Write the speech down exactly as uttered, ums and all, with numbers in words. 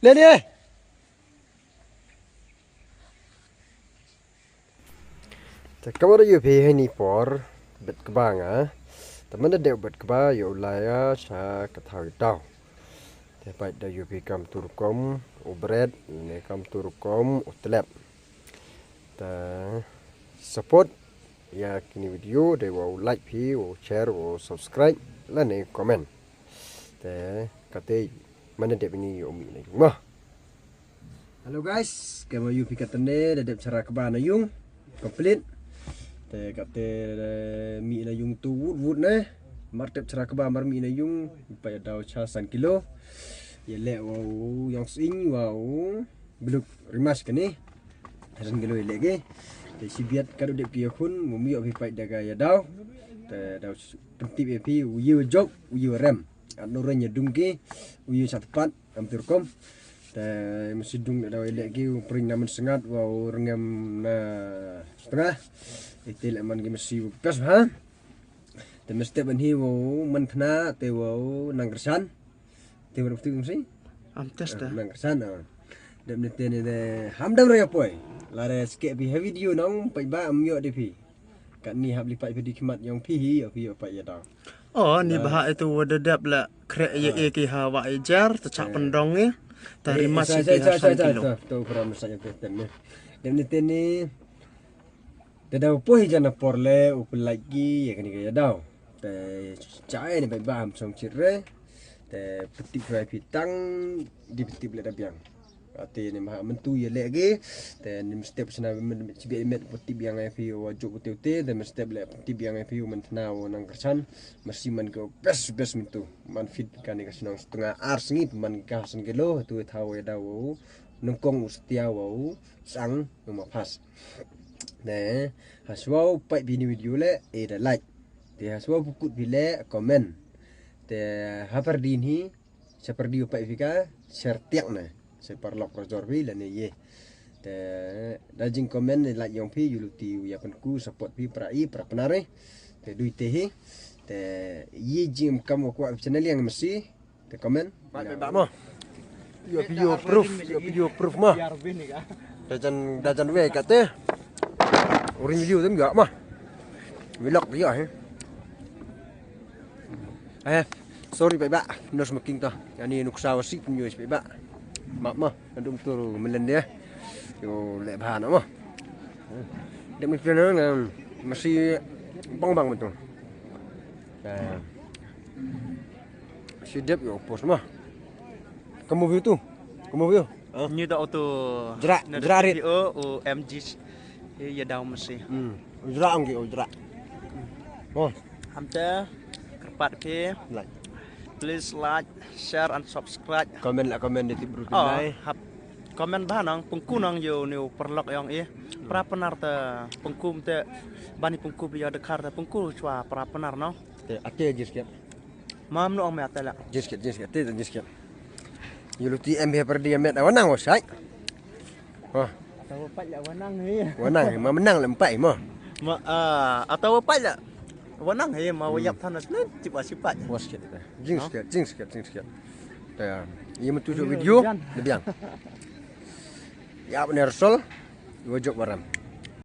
Leni eh. Te kamwa da yoo phi heini por, bet kba nga. Te man da dep bet kba yow lai ya cha ka thaw i daw. Te pait da yoo phi kam tu rukom u bret, ne kam tu rukom u tlep. Te support ya kini video de wow like phi, wow share, wow subscribe, lane comment. Te kate man da dep ini yow mih na yung mo. Hello guys, kamwa yoo phi katne da dep chara kba na yung complete. Te kate, eh, mih na yung tu wut wut ne. Mar dep chara kba mar mih na yung, pait ya daw cha san kilo. Ya le wow yong sing wow bluk rimas kani. San kilo ya le ke. Te si biat ka du dep ki ya khun, mu mih yow phi pait da ka ya daw. Te daw pyntip ya phi u yoo jop, u yoo rem. At no ren ya dung ki, u yoo chat pat. Am tu rukom. Te masi dung da daw i le ki u pring na man sngat wa u rngem na stengah. Ite le man ki masi u pes ha. Te mesti ban hi wa u man thna te wa u nang kersan. Te wa u tu masi? Am test da. Nang kersan, ah. Dep ni te ni de ham dam re poi. La re ske bi ha video nong pait ba am yoh de phi. Kat ni hap li pait phi di khmat yong phi hi, yoh phi yoh pait ya daw. Oh, ni bha itu wa da dep la kre ye e ki ha wa i jar, ta chak pendong ni. Ta rimas i ki ha san kilo. To pura masa ya te ni. Dem ni te ni. Te daw poi jan na por le u pelait ki ya kani ka ya daw. Te chai ni bai ba ham song chit re. Te pyntip rai phi tang di pyntip le da biang. Ate ni ma myntu ya le ki. Te ni mesti sna men chibi met pyntip yang ai phi wa juk ute ute. Te mesti le pyntip yang ai phi man thna wa nang kersan. Masi man ka best best myntu. Man fit kani ka snong stengah ar sngi man ka san kilo. Tu thaw ya daw. Nongkong u stia wa u sang u ma pas. Ne, haswa u pait phi ni video le, e da like. Te haswa u pukut phi le, comment. Te hapar din hi, sa par di u pait phi ka, share tiak ne. Sa par lok rajor phi le ne ye. Te da jing comment ne like yong phi, yow luti u ya pynku support phi pra i, pra pnar i. Te dui te hi. Te ye jing kam wa kwah channel yang masi. Te comment. Ba, ba, ba, mo. Yo video proof, yo video proof mo. Da jan, da jan we kate. Uring video tem ya mo. Vlog ya he. Eh, sorry ba ba. No smoking to. Yani nuksa wasi pun yo ba ba. Ma mo, adum turu melen dia. Yo le bahan mo. Dem ni pena masi bang bang betul. Si dep yo post ma. Kamu view tu. Kamu view. Ni da auto. Jra, jra rit. O, o M G. Ya daw masi. Hmm. Jra ang ki o jra. Oh. Hamte kerpat phi. Like. Please like, share and subscribe. Comment la comment di tip bru lai. Hap comment ba nang pengku nang yo ni perlok yong i. Pra penar te pengku te bani pengku bia dekar te pengku chwa pra penar no. Te ate jis kiat. Mam no ong me ate la. Jis kiat, jis kiat, te jis kiat. Yo luti em he per dia met awanang o sai. Ha. Atawa pait la wanang he. Wanang he, ma menang le empat mo. Ma, ah, atawa pait la wanang he, ma wayap thanas le tiba sipat. Was kiat. Jing siat, jing siat, jing siat. Ya, ye metu video, le biang. Ya, bener sol. Wajok baram.